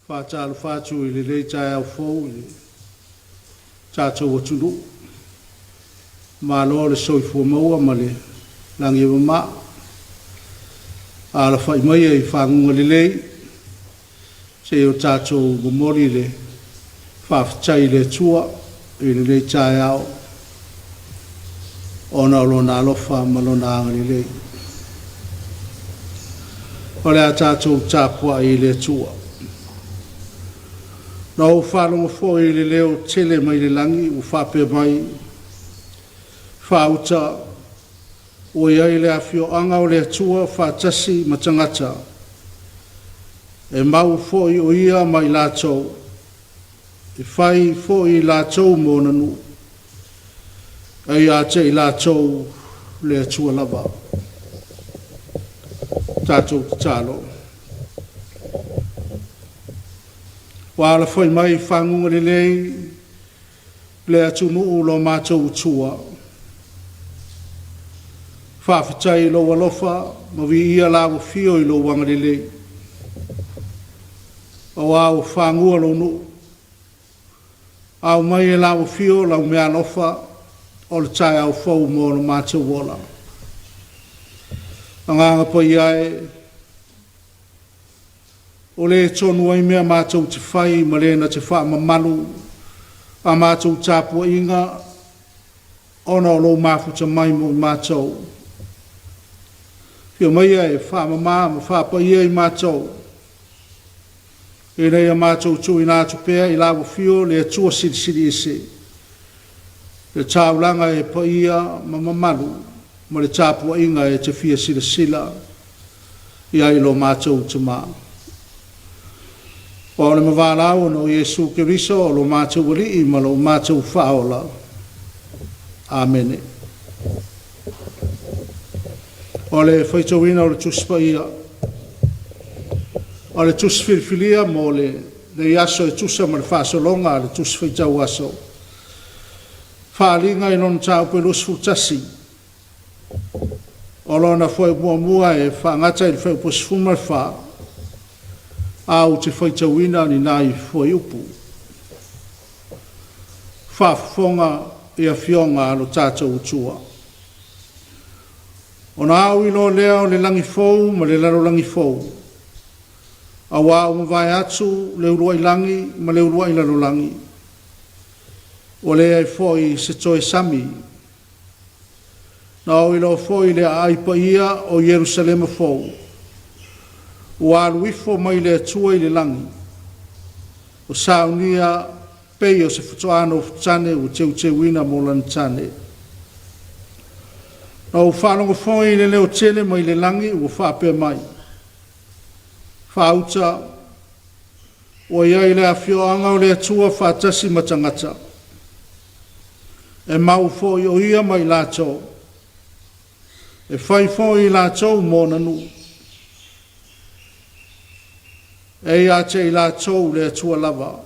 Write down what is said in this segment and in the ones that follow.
Faatalofa atu i lenei taeao fou i le tatou atunuu. Malo le soifua maua ma le lagi e mama. Alafai maia i faguga lelei se i o tatou momoli le faafetai i le Atua i lenei taeao ona o Lona alofa ma Lona agalelei. O le a tatou tapuai i le Atua. Na ou faalogo foi i le leo tele mai le lagi ua faapea mai, “Faauta, ua i ai le afioaga o le Atua faatasi ma tagata, e mau foi o Ia ma i latou, e fai foi i latou ma ona nuu, e ia te i latou le Atua lava.” Tatou tatalo. Ua alafai mai i faguga lelei le atunuu lo matou Atua. Faafetai i lou alofa ma viia lau afio i lou agalelei, aua ua fagua lou nuu. Aumai e lau afio lau meaalofa o le taeao fou mo lo matou ola. Agaga Paia e, o le tonu ai mea matou te fai ma le na te faamamalu a matou tapuaiga ona o lou mafuta mai mo i matou. Afio maia e faamama ma faapaia i matou, ina ia matou tuuina atu pea i lau afio le Atua Silisili Ese, le taulaga e paia ma mamalu ma le tapuaiga e te fia silasila i ai lo matou Tama. O le mavalau ona o Iesu Keriso o lo matou Alii ma lo matou Faaola. Amene. O le faitauina o le Tusi Paia, o le Tusi Filifilia mo lenei aso e tusa ma le faasologa a le Tusi Faitau Aso, Faaaliga i lona mataupu e 21, o lona fuaiupu muamua e faagata i le fuaiupu e 14, a ou te faitauina ni nai fuaiupu. Faafofoga i afioga a lo tatou Atua. Ona au i loa lea o le lagi fou ma le lalolagi fou, auā ua mavae atu le uluai lagi ma le uluai lalolagi, ua leai foi se toe sami. Na ou iloa foi le aai paia o Ierusalema fou, ua alu ifo mai le Atua i le lagi, ua saunia pei o se faatoa nofotane ua teuteuina mo lana tane. Na ou faalogo foi i le leo tele mai le lagi ua faapea mai, “Faauta, ua i ai le afioaga o le Atua faatasi ma tagata, e mau foi o Ia ma i latou, e fai foi i latou ma ona nuu, e ia te i latou le Atua lava.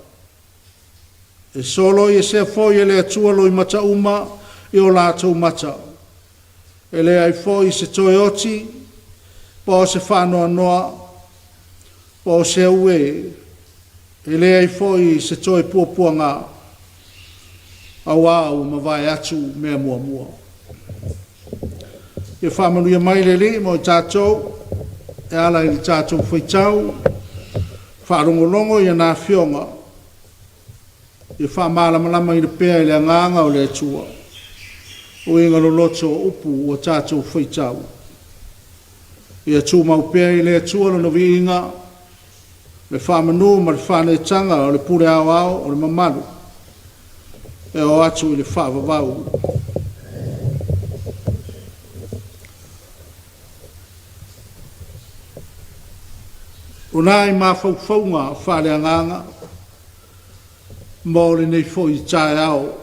E soloiesea foi e le Atua loimata uma i o latou mata, e leai foi se toe oti, po o se faanoanoa, po o se uē, e leai foi se toe puapuaga, auā ua mavae atu mea muamua.” Ia faamanuia mai le Alii mo i tatou e ala i le tatou faitau faalogologo i ana Afioga, ia faamalamalamaina pea e le Agaga o le Atua uiga loloto o upu ua tatou faitau. Ia tumau pea i le Atua Lona viiga, le faamanu ma le faaneetaga o le pule aoao o le mamalu e oo atu i le faavavau. O nai mafaufauga faaleagaga. mo lenei foi taeao.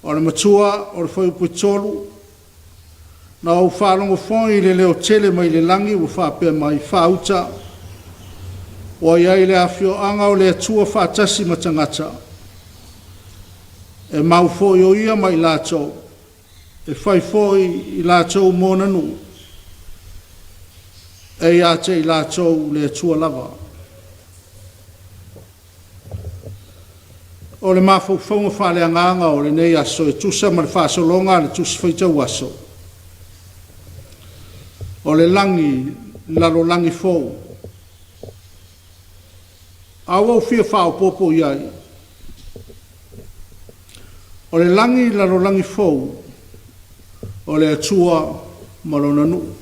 O le matua o le Fuaiupu 3, na ou faalogo foi i le leo tele mai le lagi ua faapea mai, “Faauta, ua i ai le afioaga o le Atua faatasi ma tagata, e mau foi o Ia ma i latou, e fai foi i latou mo Ona nuu, e ia te i latou le Atua lava.” O le mafaufauga faaleagaga o lenei aso e tusa ma le faasologa a le Tusi Faitau Aso, o le lagi lalolagi fou. A ua ou fia faaopoopo i ai, o le lagi lalolagi fou, o le Atua ma Lona nuu.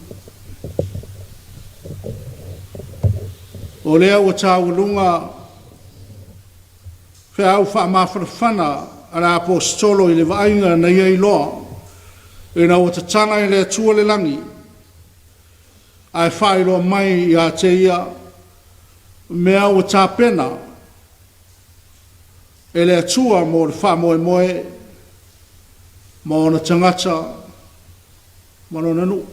O lea ua taualuga feau faamafanafana a le Aposetolo i le vaaiga na ia iloa ina ua tatala e le Atua le lagi ae faailoa mai ia te ia mea ua tapena e le Atua mo le faamoemoe ma ona tagata ma Lona nuu.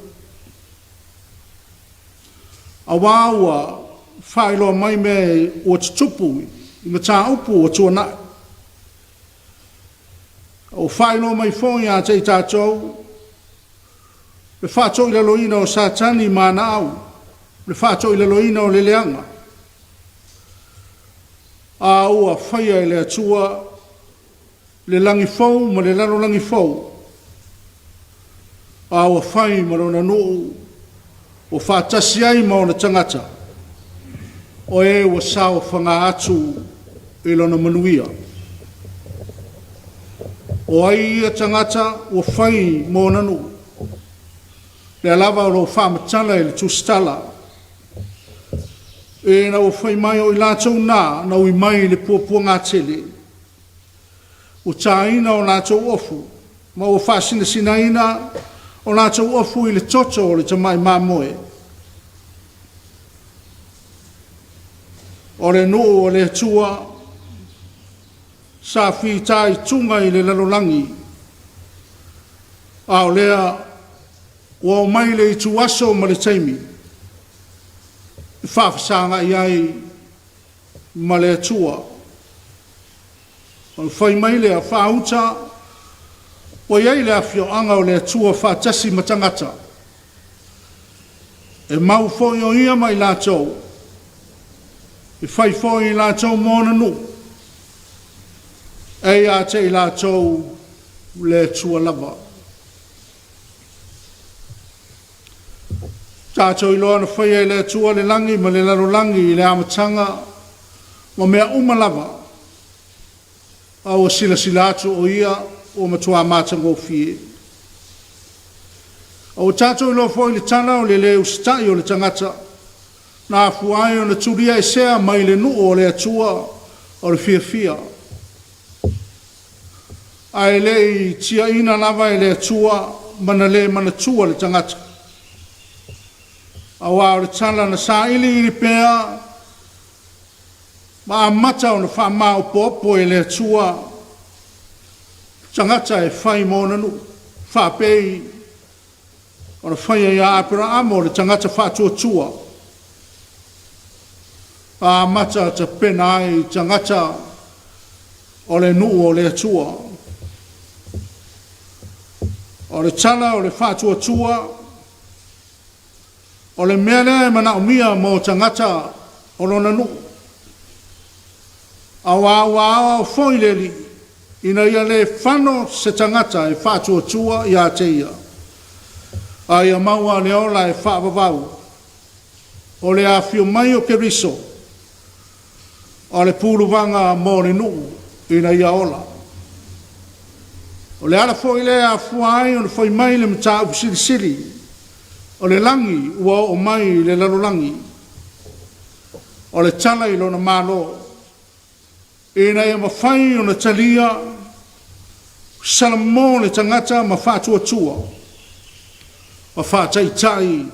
Aua ua faailoa mai mea ua tutupu i mataupu ua tuanai. Ua faailoa mai foi ia te i tatou le faatoilaloina o Satani ma ana au, le faatoilaloina o le leaga, a ua faia e le Atua le lagi fou ma le lalolagi fou, a ua fai ma Lona nuu ua faatasi ai ma ona tagata, o e ua saofaga atu i lona manuia. O ai ia tagata ua fai mo ona nuu? Lea lava o lo o faamatala i le Tusitala, ina ua fai mai o i latou na, na ui mai i le puapuagatele, ua taina o latou ofu ma ua faasinasinaina o latou ofu i le toto o le tamai mamoe. O le nuu o le Atua sa fitaituga i le lalolagi, a o lea ua oo mai le ituaso ma le taimi e faafesagai ai ma le Atua. Ona fai mai lea, faauta ua i ai le afioaga o le Atua faatasi ma tagata, e mau foi o Ia ma i latou, e fai foi i latou ma ona nuu, e ia te i latou le Atua lava. Tatou iloa na faia e le Atua le lagi ma le lalolagi i le amataga ma mea uma lava, a ua silasila atu o Ia ua matua matagofie. A ua tatou iloa foi le tala o le lē usitai o le tagata na afua ai ona tulia esea mai le nuu o le Atua o le fiafia, ae le i tiaina lava e le Atua ma na le manatua le tagata, aua o le tala na sailiili pea ma amata ona faamaopoopo e le Atua tagata e fai ma ona nuu, faapei ona faia ia Aperaamo le tagata faatuatua, a amata tapena ai tagata o le nuu o le Atua. O le tala o le faatuatua, o le mea lea e manaomia mo tagata o lona nuu, aua ua aoao foi le Alii ina ia le fano se tagata e faatuatua ia te ia, a ia maua le ola e faavavau o le afio mai o Keriso o le puluvaga mo le nuu ina ia ola. O le ala foi lea e afua ai ona fai mai le mataupu silisili, o le lagi ua oo mai i le lalolagi, o le tala i lona Malo, ina ia mafai ona talia salamo le tagata ma faatuatua ma faataitai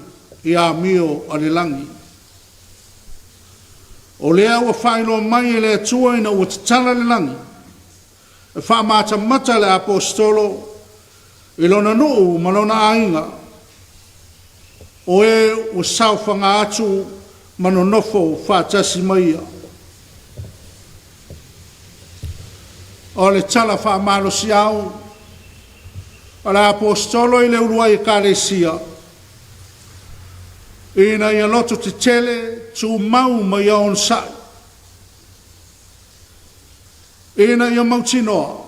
i amio a le lagi. O lea ua faailoa mai e le Atua ina ua tatala le lagi, e faamatamata le Aposetolo i lona nuu ma lona aiga, o e ua saofaga atu ma nonofo faatasi ma ia. O le tala faamalosiau a le Aposetolo i le uluai Ekalesia, ina ia lototetele, tumau ma ia onosai, ina ia mautinoa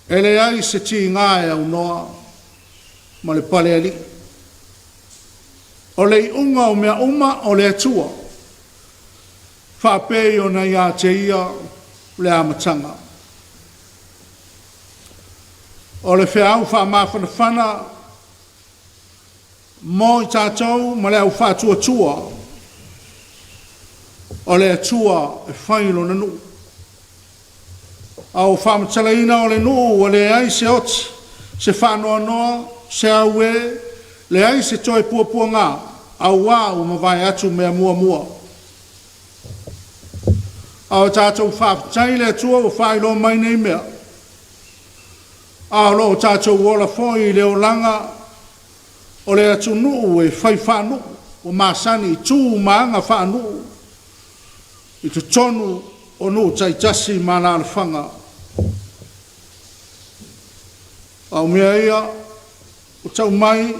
e leai se tiga e aunoa ma le palealii. O le iuga o mea uma o le Atua, faapei ona ia te Ia le amataga. O le feau faamafanafana mo i tatou ma le au faatuatua, o le Atua e fai Lona nuu. A ua faamatalaina o le nuu ua leai se oti, se faanoanoa, se auē, leai se toe puapuaga, auā ua mavae atu mea muamua. A o tatou faafetai i le Atua ua faailoa mai nei mea, a o lo o tatou ola foi i le olaga o le atunuu e fai faanuu, ua masani i tu ma aga faanuu i totonu o nuu taitasi ma alaalafaga. A o mea ia ua tau mai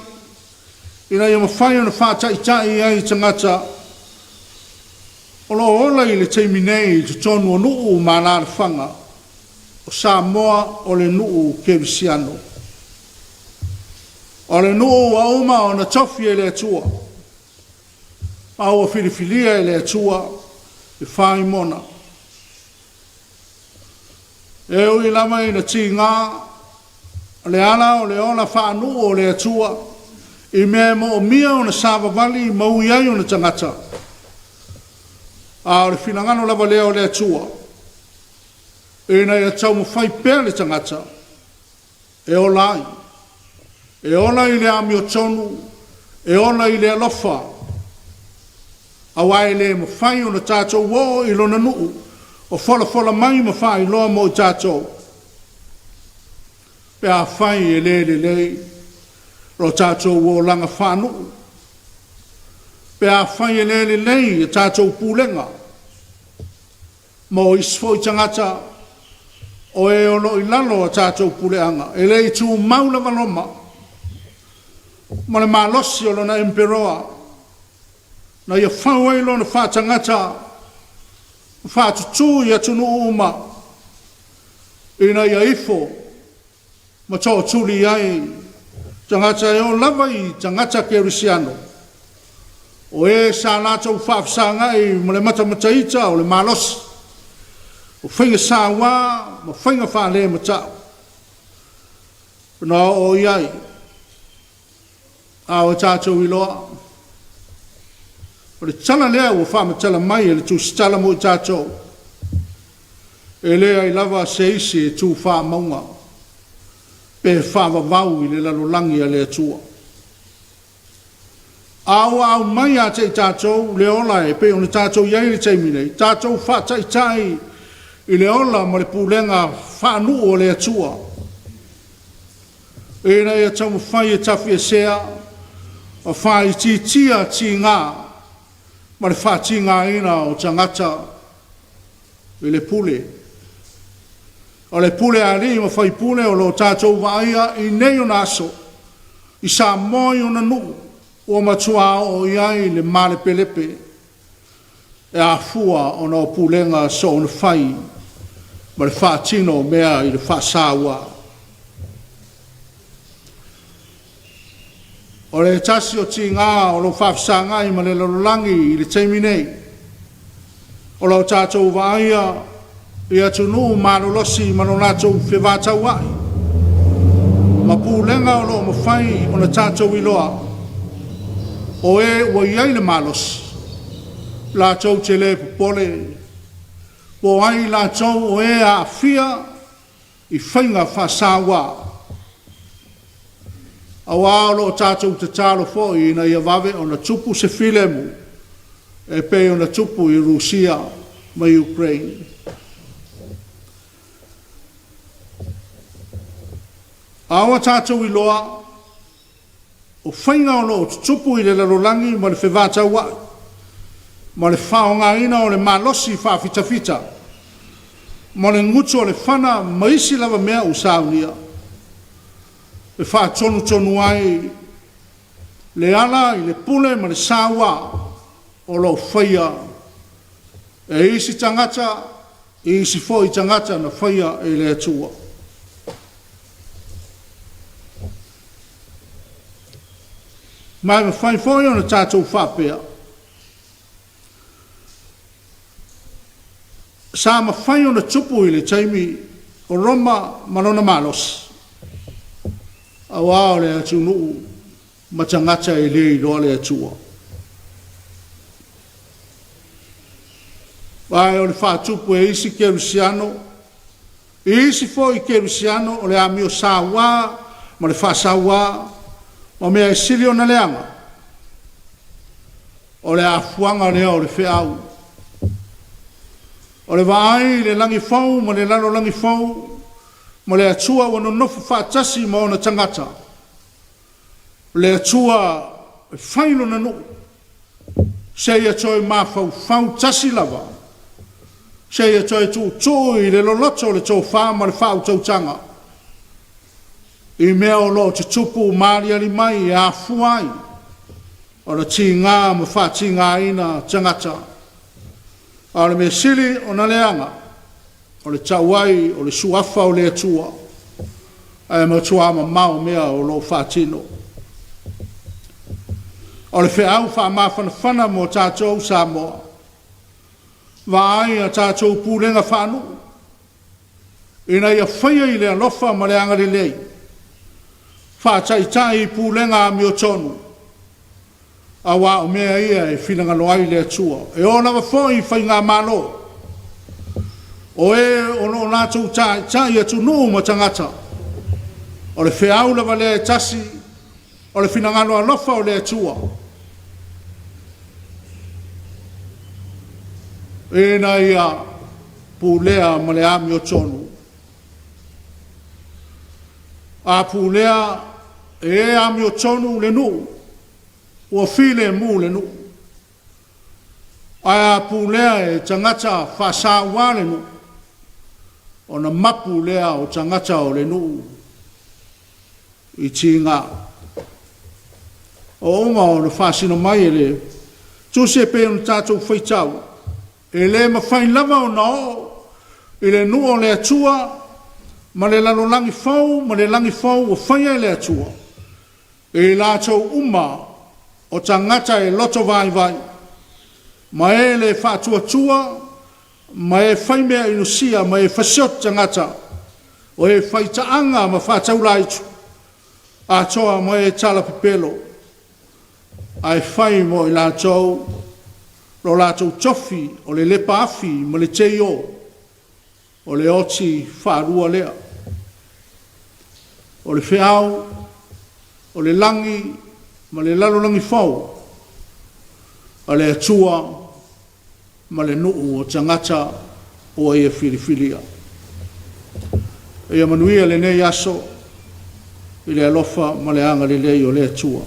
ina ia mafai ona faataitai ai tagata o lo o ola i le taimi nei i totonu o nuu ma alaalafaga o Samoa o le nuu kerisiano. O le nuu ua uma ona tofi e le Atua, ma ua filifilia e le Atua e faimona. E ui lava ina tiga le ala o le ola faanuu o le Atua i mea e moomia ona savavali ma ui ai ona tagata, a o le finagalo lava lea o le Atua, ina ia taumafai pea le tagata e ola ai, e ola i le amiotonu, e ola i le alofa, auā e le mafai ona tatou oo i Lona nuu o folafola mai ma faailoa mo i tatou, pe afai e le lelei lo tatou olaga faanuu, pe afai e le lelei a tatou pulega mo isi foi tagata o e o lo o i lalo o a tatou puleaga. E le i tumau lava Roma ma le malosi o lona emperoa na ia fau ai lona faatagata ma faatutū i atunuu uma ina ia ifo ma tootuli ai tagata e oo lava i tagata kerisiano o e sa latou faafesagai ma le matamataita o le malosi, o faiga sauā ma faiga faalemata'u na oo i ai a o tatou iloa. O le tala lea ua faamatala mai e le Tusitala mo i tatou, e leai lava se isi e tu faamauga pe faavavau i le lalolagi a le Atua. A ua aumai ia te i tatou le ola e pei ona tatou i ai i le taimi nei, tatou faataitai i le ola ma le pulega faanuu o le Atua, ina ia taumafai e tafiesea ma faaitiitia tiga ma le faatigaina o tagata i le pule. O le pule a alii ma faipule o lo o tatou vaaia i nei ona aso i Samoa i ona nuu ua matua oo i ai le malepelepe e afua ona o pulega soonafai ma le faatino o mea i le faasaua. O le tasi o tiga o lo o faafesagai ma le lalolagi i le taimi nei, o lo o tatou vaaia i atunuu malolosi ma lo latou fevataua'i ma pulega o lo o mafai ona tatou iloa o e ua i ai le malosi, latou te le popole po o ai latou o e aafia i faiga faasauā, auā o lo o tatou tatalo foi ina ia vave ona tupu se filemu. e pei ona tupu i Rusia ma Ukraine. A ua tatou iloa, o faiga o lo o tutupu i le lalolagi ma le fevataua'i ma le faaaogaina o le malosi faafitafita ma le gutu o le fana ma isi lava mea ua saunia e faatonutonu ai le ala i le pule ma le sauā o lo o faia e isi tagata i isi foi tagata na faia e le Atua. Ma e mafai foi ona tatou faapea, sa mafai ona tupu i le taimi o Roma ma lona malosi, aua o le atunuu ma tagata e le iloa le Atua. Ae o le faatupu e isi kerisiano i isi foi kerisiano o le amio sauā ma le faasauā ma mea e sili ona leaga, o le afuaga lea o le feau. O le vaai i le lagi fou ma le lalolagi fou ma le Atua ua nonofo faatasi ma ona tagata, o le Atua e fai Lona nuu seia toe mafaufau tasi lava, seia toe tuutuu i le loloto o le tofa ma le faautautaga i mea o lo o tutupu ma aliali mai e afua ai ona tiga ma faatigaina tagata. A o le mea sili ona leaga, o le tau ai o le Suafa o le Atua, ae matua mamao mea o lo o faatino. O le feau faamafanafana mo tatou Samoa, vaai a tatou pulega faanuu ina ia faia i le alofa ma le agalelei, faataitai i pulega amiotonu, aua o mea ia e finagalo ai le Atua. E oo lava foi i faigamalo, o e o lo o latou taitai atunuu ma tagata, o le feau lava lea e tasi, o le finagalo alofa o le Atua, ina ia pulea ma le amiotonu. A pulea e e amiotonu le nuu, ua filemu le nuu. Ae a pulea e tagata faasauā le nuu, ona mapu lea o tagata o le nuu i tiga. O uma ona faasino mai e le Tusi e pei ona tatou faitau, e le mafai lava ona oo i le nuu o le Atua ma le lalolagi fou ma le lagi fou ua faia e le Atua, i latou uma o tagata e loto vaivai, ma e le faatuatua, ma e faimea inosia, ma e fasioti tagata, o e faitaaga ma faataulaitu, atoa ma e talapepelo, ae fai mo i latou lo latou tofi o le lepaafi ma le teio, o le oti faalua lea. O le feau, o le lagi ma le lalolagi fou, a le Atua ma le nuu o tagata ua Ia filifilia. Ia manuia lenei aso i le alofa ma le agalelei o le Atua.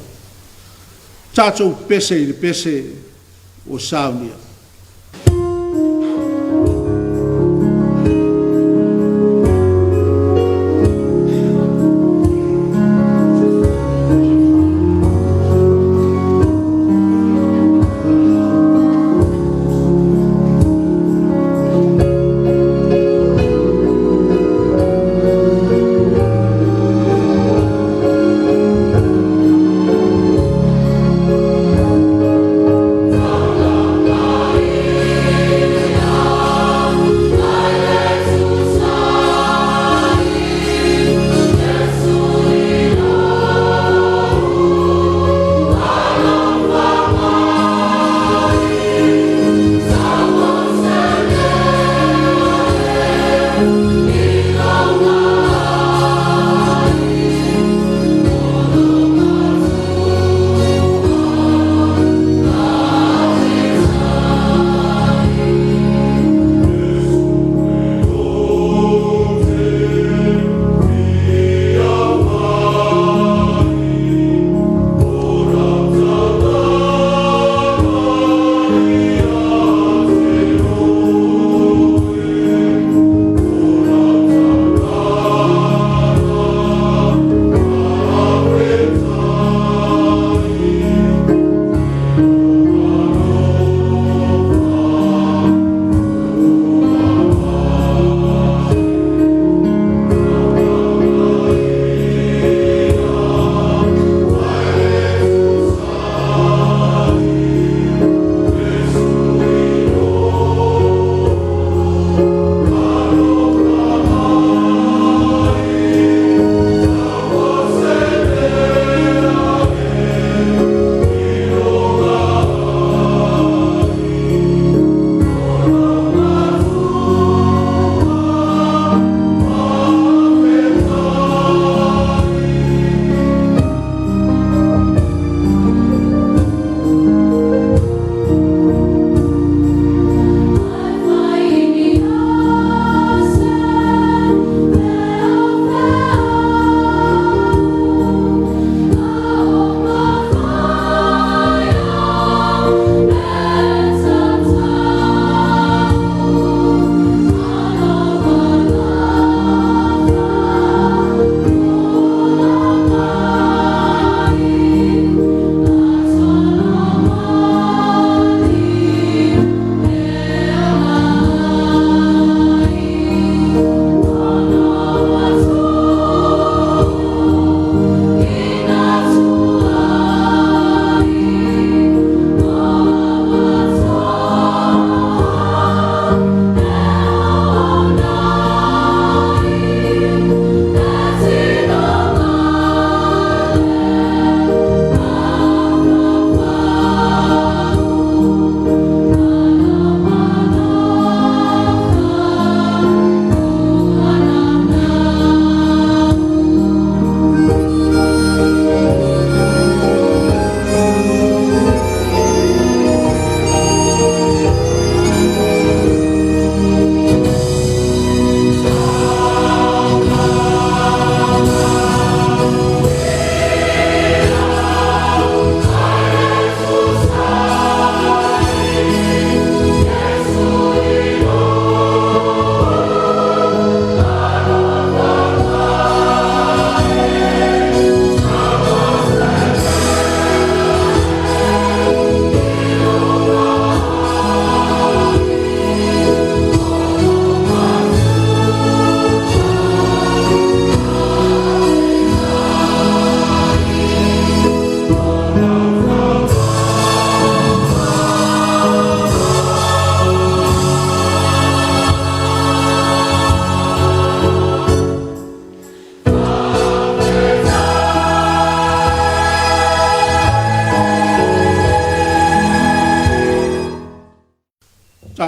Tatou pese i le pese ua saunia.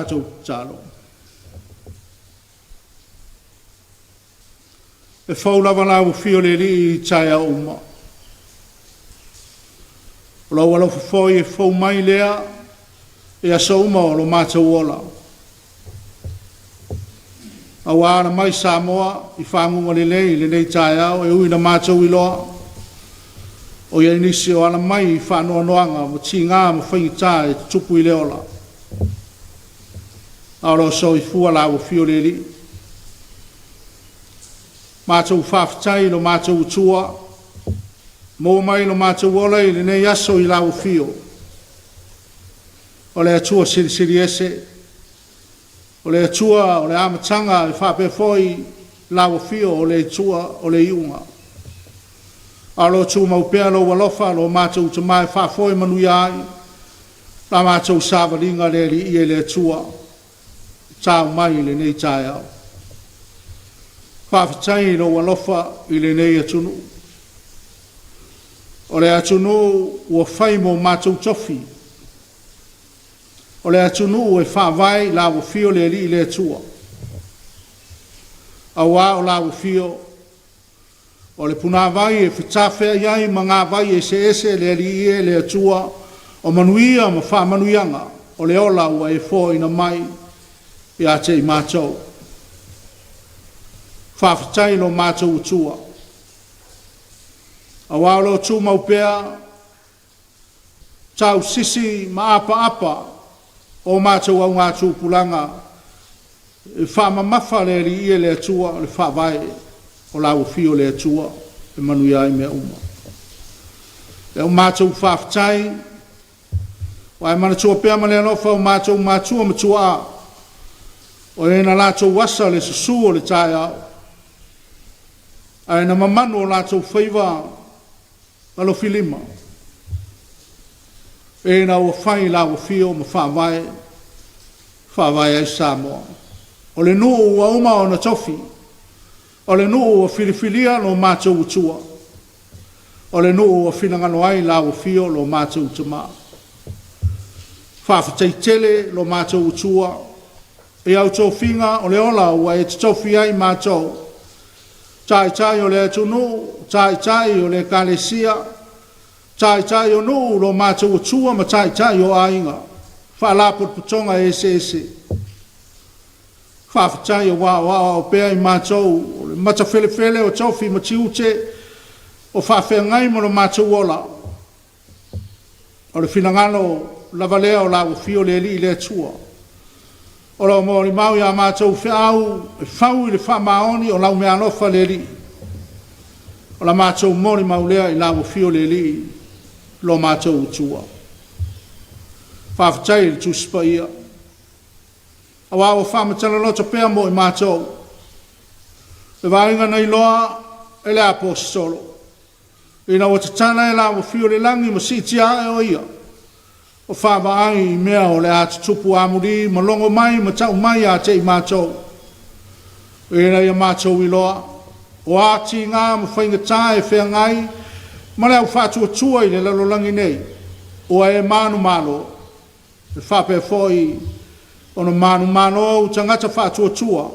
tatou tatalo. E fou lava lau afio o le Alii i taeao uma. O lou alofa foi e fou mai lea i aso uma o lo matou ola. A ua ala mai Samoa i faguga lelei i lenei taeao e ui ina matou iloa o i ai nisi o ala mai i faanoanoaga ma tiga ma faigata e tutupu i le ola. A o lo o soifua la afio o le Alii. Matou faafetai i lo matou Atua, maua mai lo matou ola i lenei aso i lau afio. O le Atua Silisili Ese, o le Atua o le amataga e faapea foi lau afio o le Atua o le iuga. A o lo o tumau pea lou alofa lo matou Tama e faafoe manuia ai la matou savaliga le Alii e le Atua, tau mai i lenei taeao. Faafetai i lou alofa i lenei atunuu. O le atunuu ua fai mo matou tofi. O le atunuu e faavae i lau afio le Alii le Atua. Auā o lau afio o le punāvai e fetafeai ai magavai eseese le Alii e le Atua o manuia ma faamanuiaga o le ola ua e foaina mai ia te i matou. Faafetai i lo matou Atua, auā o lo o tumau pea tausisi ma apaapa o matou augatupulaga e faamamafa le Alii e le Atua o le faavae o lau afio le Atua e manuia ai mea uma. Lea ua matou faafetai, ua e manatua pea ma le alofa o matou matua ma tuaa, o e na latou asa le susu o le taeao, ae na mamanu o latou faiva alofilima, ina ua fai lau afio ma faavae, faavae ai Samoa. O le nuu ua uma ona tofi, o le nuu ua filifilia lo matou Atua, o le nuu ua finagalo ai lau afio lo matou Tama. Faafetai tele lo matou Atua i au tofiga o le ola ua e totofi ai matou, taitai o le atunuu, taitai o le Ekalesia, taitai o nuu lo matou Atua ma taitai o aiga, faalapotopotoga eseese. Faafetai aua o aoao pea i matou o le matafelefele o tofi ma tiute o faafeagai ma lo matou ola. O le finagalo lava lea o lau afio le Alii le Atua, o lo o molimau ia matou feau e fau i le faamaoni o lau meaalofa le Alii. O la matou molimau lea i lau afio le Alii lo matou Atua. Faafetai i le Tusi Paia, aua ua faamatala pea mo i matou le vaaiga na iloa e le Aposetolo, ina ua tatala e lau afio le lagi ma siitia ae o ia, o faavaai i mea o le a tutupu amuli ma logo mai ma tau mai ia te i matou, ina ia matou iloa, o a tiga ma faigata e feagai ma le au faatuatua i le lalolagi nei, ua e manumalo, e faapea foi ona manumalo ou tagata faatuatua,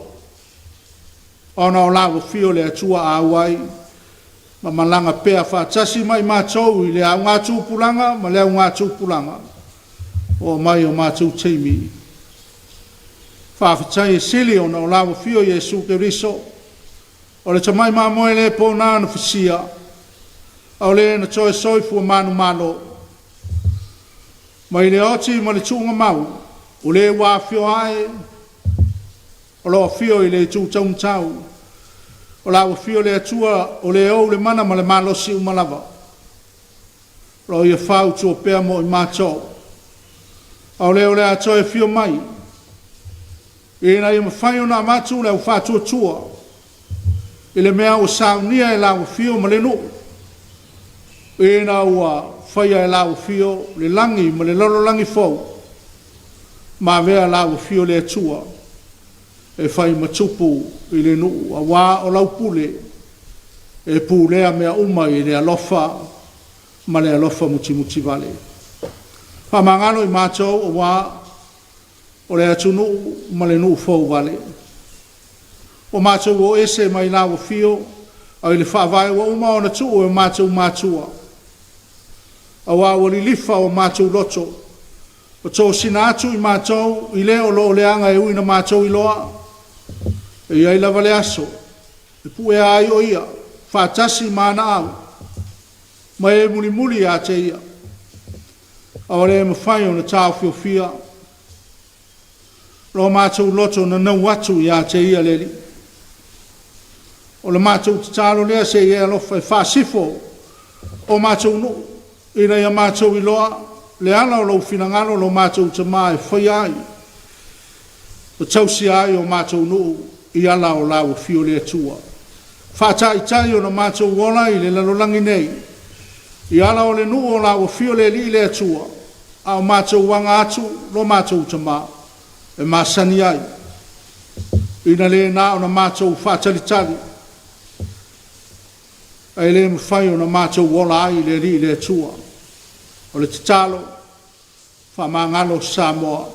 ona o lau afio le Atua a auai ma malaga pea faatasi ma i matou i le augatupulaga ma le augatupulaga, oo mai o matou taimi. Faafetai e sili ona o lau afio Iesu Keriso, o le tamai mamoe le pona na fisia, a o le na toe soifua manumalo, mai le oti ma le tuugamau, o le ua afio ae, o lo o afio i le itu taumatau, o lau afio le Atua o le ou le mana ma le malosi uma lava, o lo o ia fautua pea mo i matou, a o le o le a toe afio mai, ina ia mafai ona avatu le au faatuatua i le mea ua saunia e lau afio ma le nuu, ina ua faia e lau afio le lagi ma le lalolagi fou, ma avea lau afio le Atua e fai ma tupu i le nuu, auā o lau pule e pulea mea uma i le alofa ma le alofa mutimutivale. Faamagalo i matou, auā O le atunuu ma le nuu fou vale. Ua matou o ese mai lau afio ai le faavae ua uma ona tuu e o matou matua, auā ua lilifa o matou loto ma tosina atu i matou i le o lo o leaga e ui ina matou iloa, e i ai lava le aso e puea ai o Ia faatasi ma ana au ma e mulimuli ia te Ia, a ua le mafai ona taofiofia lo matou loto naunau atu ia te Ia le Alii. O le matou tatalo lea se i e alofa e faasifo o matou nuu ina ia matou iloa le ala o lou finagalo lo matou Tamā e faia ai ma tausia ai o matou nuu i ala o lau afio le Atua. Faataitai ona matou ola i le lalolagi nei i ala o le nuu o lau afio le Alii le Atua, a o matou aga atu lo matou Tamā e masani ai, ina le na ona matou faatalitali, ae le mafai ona matou ola ai i le Alii le Atua. O le tatalo, faamagalo Samoa,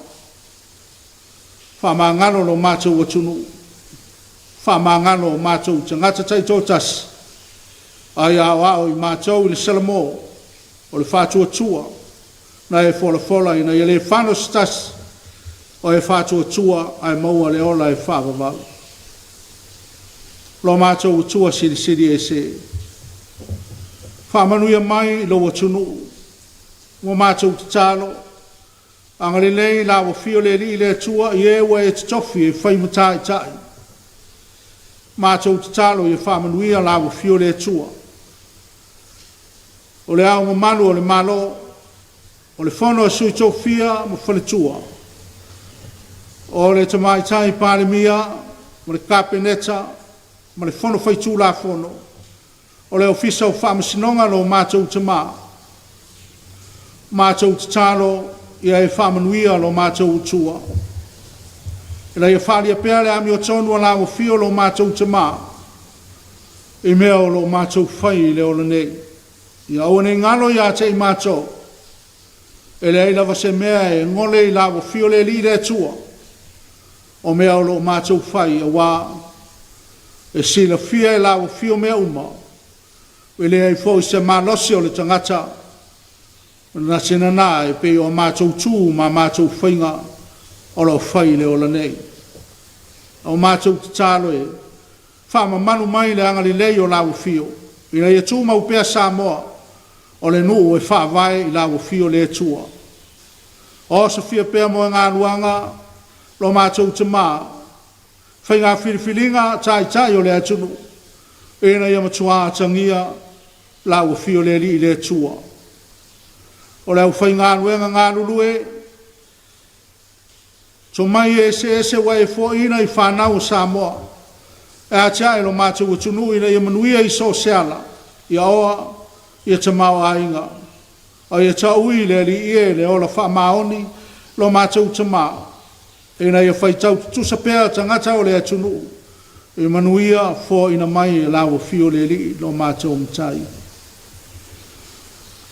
faamagalo lo matou atunuu, faamagalo o matou tagata taitoatasi, a ia aoao i matou i le salamo o le faatuatua na e folafola ina ia le fano se tasi o e faatuatua ae maua le ola e faavavau. Lo matou Atua Silisili Ese, faamanuia mai i lou atunuu. Ua matou tatalo, agalelei i lau afio le Alii le Atua i e ua e totofi e fai ma taitai. Matou tatalo ia faamanuia lau afio le Atua. O le Ao Mamalu o le Malo, o le Fono a Sui Tofia ma Faletua, o le Tamaitai Palemia ma le Kapeneta ma le Fono Faitulafono, o le Ofisa o Faamasinoga lo matou Tamā, matou tatalo ia e faamanuia lo matou Atua, ina ia faaalia pea le amiotonu a lau afio lo matou Tamā i mea o lo o matou fai i le ola nei. Ia aua ne i galo ia te i matou, e leai lava se mea e gole i lau afio le Alii le Atua, o mea o lo o matou fai, auā e silafia e lau afio mea uma, e leai foi se malosi o le tagata na te nanā e pei o a matou tu ma a matou faiga o lo o fai i le ola nei. A o matou tatalo e faamamalu mai le agalelei o lau afio, ina ia tumau pea Samoa o le nuu e faavae i lau afio le Atua. Osofia pea moegaluaga lo matou Tamā, faiga filifiliga a Taitai o le atunuu, ina ia matua atagia lau afio le Alii le Atua. O le aufaigaluega galulue, tomai eseese ua e foaina i fanau a Samoa e atiae lo matou atunuu ina ia manuia i so o se ala, ia oa ia tamaoaiga, a ia taui i le Alii e le ola faamaoni lo matou Tamā, ina ia faitau tutusa pea tagata o le atunuu i manuia foaina mai e lau afio le Alii lo matou Matai.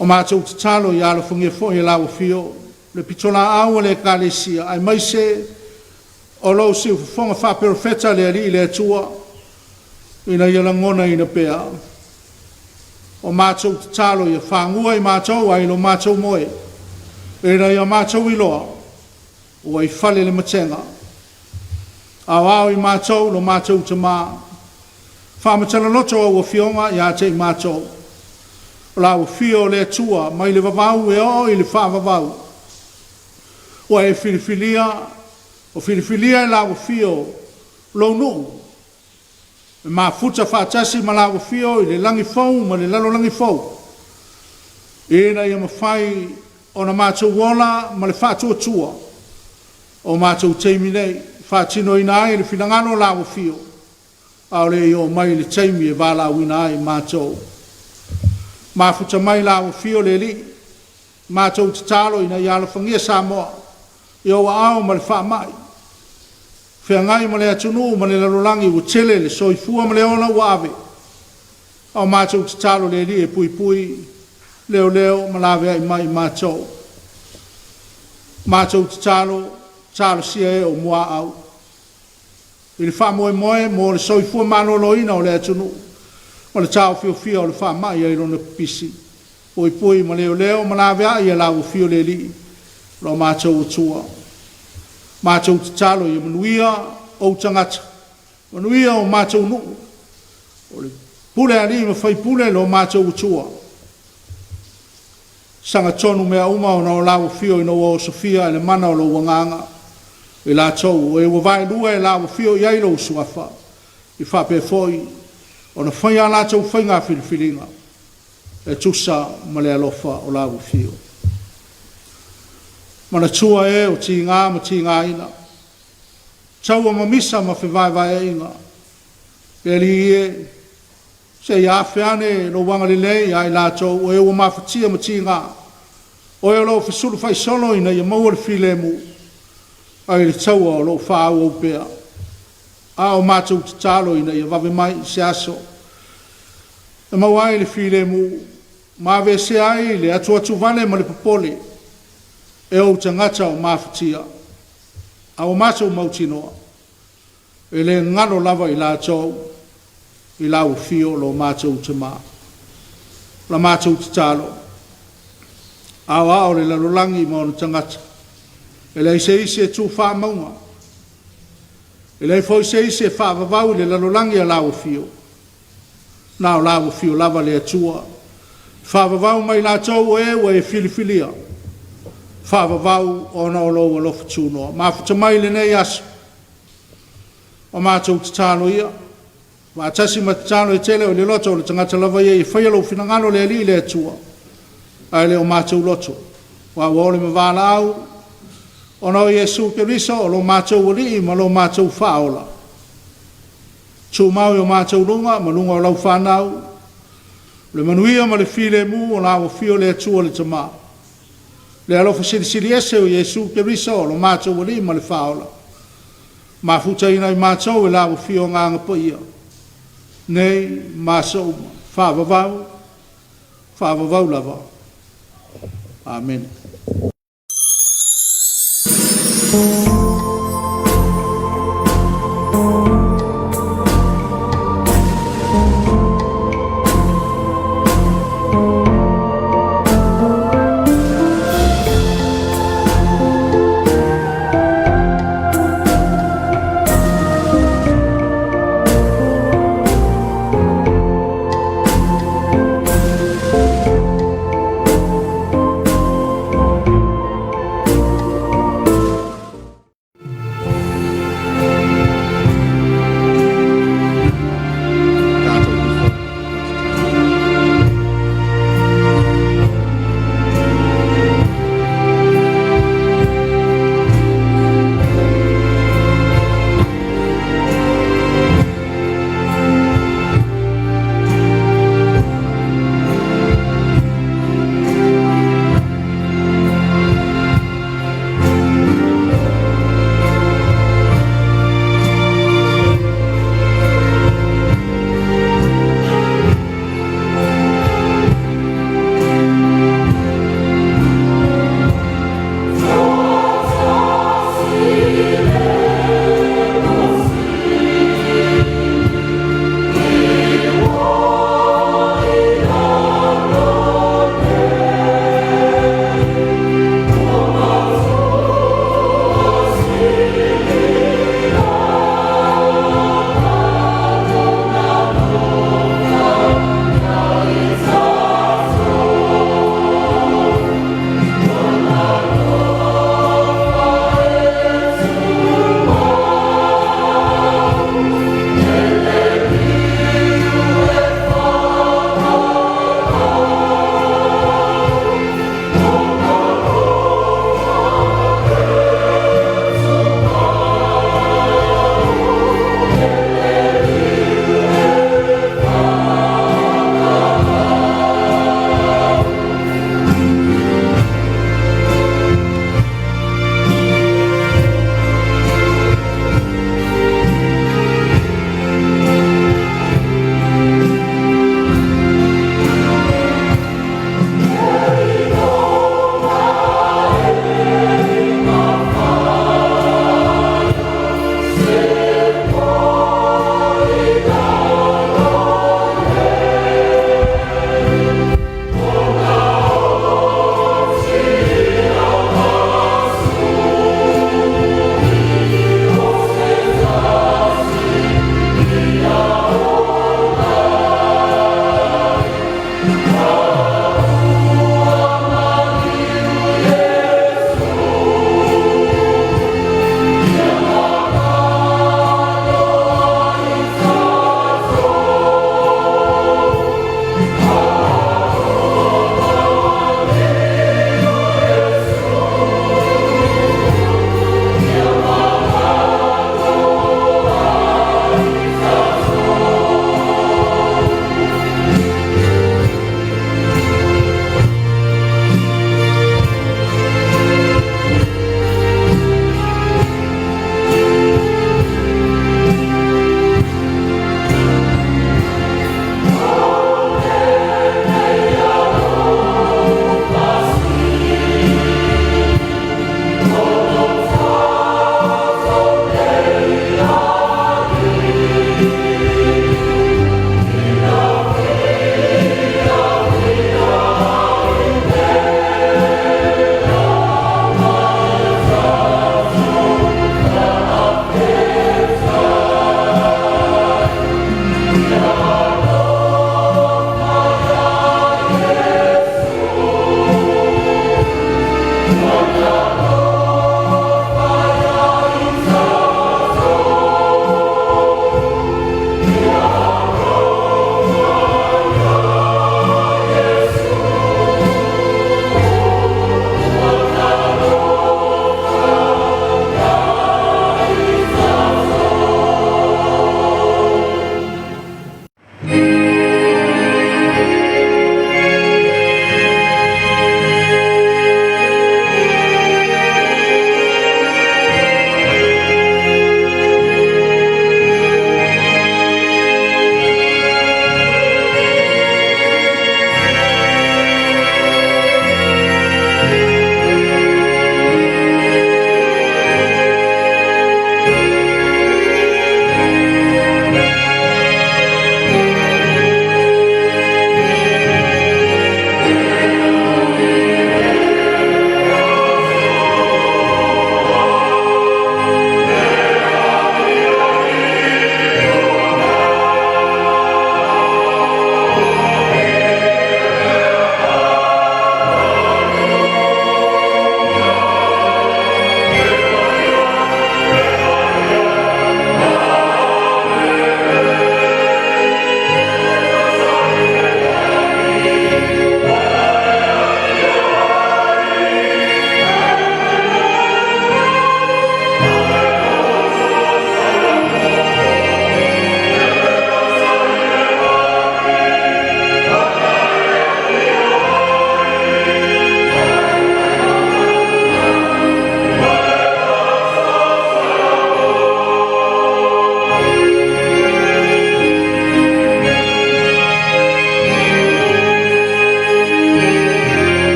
O matou tatalo ia alofagia foi e lau afio le pitolaau a le Ekalesia aemaise o lou siufofoga faaperofeta le Alii le Atua ina ia lagonaina pea o matou tatalo ia fagua i matou ai lo matou moe ina ia matou iloa ua i fale le matega. Aoao i matou lo matou Tamā, faamatala loto au Afioga ia te i matou, o lau afio o le Atua mai le vavau e oo i le faavavau. Ua e filifilia, ua filifilia e lau afio lou nuu e mafuta faatasi ma lau afio i le lagi fou ma le lalolagi fou, ina ia mafai ona matou ola ma le faatuatua o matou taimi nei, e faatinoina ai le finagalo o lau afio, a o le i oo mai le taimi e valaauina ai matou. Mafuta mai lau afio le Alii, matou tatalo ina ia alofagia Samoa i ou aao ma le faamai, feagai ma le atunuu ma le lalolagi ua tele le soifua ma le ola ua ave, a o matou tatalo i le Alii e puipui, leoleo ma laveai mai i matou. Matou tatalo, Talosia e o muaau i le faamoemoe mo le soifua maloloina o le atunuu ma le taofiofia o le faamai ai lona pipisi, puipui ma leoleo ma laveai a lau Afio le Alii lo matou Atua. Matou tatalo ia manuia ou tagata, manuia o matou nuu, o le pule a alii ma faipule lo matou Atua. Sagatonu mea uma ona o lau afio ina ua osofia e le mana o lou Agaga i latou o e ua vaelua e lau afio i ai lou Suafa, e faapea foi ona faia a latou faiga filifiliga e tusa ma le alofa o lau afio. Manatua e o tiga ma tigaina, taua ma misa ma fevaevaeaiga, le Alii e, se i afe ane lou agalelei ia i latou o e ua mafatia ma tiga, o e o lo o fesulufai solo ina ia maua le filemu, mai le taua o lo o faaauau pea. A o matou tatalo ina ia vave mai se aso e maua ai le filemu ma aveesea ai le atuatuvale ma le popole e ou tagata o mafatia. A ua matou mautinoa, e le galo lava i latou i lau afio lo matou Tama. O la matou tatalo, aoao le lalolagi ma ona tagata, e leai se isi e tu faamauga, e leai foi se isi e faavavau i le lalolagi a lau afio, na o lau afio lava le Atua, e faavavau mai latou o e ua e filifilia, faavavau ona o lou alofa tunoa. Mafuta mai lenei aso, o matou tatalo ia, faatasi ma tatalo e tele o le loto o le tagata lava ia, ia faia lou finagalo le Alii le Atua, ae le o matou loto. Aua ua ole ma valaau ona o Iesu Keriso o lo matou Alii ma lo matou Faaola. Tumau i o matou luga ma luga o lau fanau, le manuia ma le filemu o lau afio le Atua le Tama, le alofa silisili ese o Iesu Keriso o lo matou Alii ma le Faaola, mafutaina ai matou e lau afio Agaga Paia, nei ma aso uma, faavavau, faavavau lava. Amene.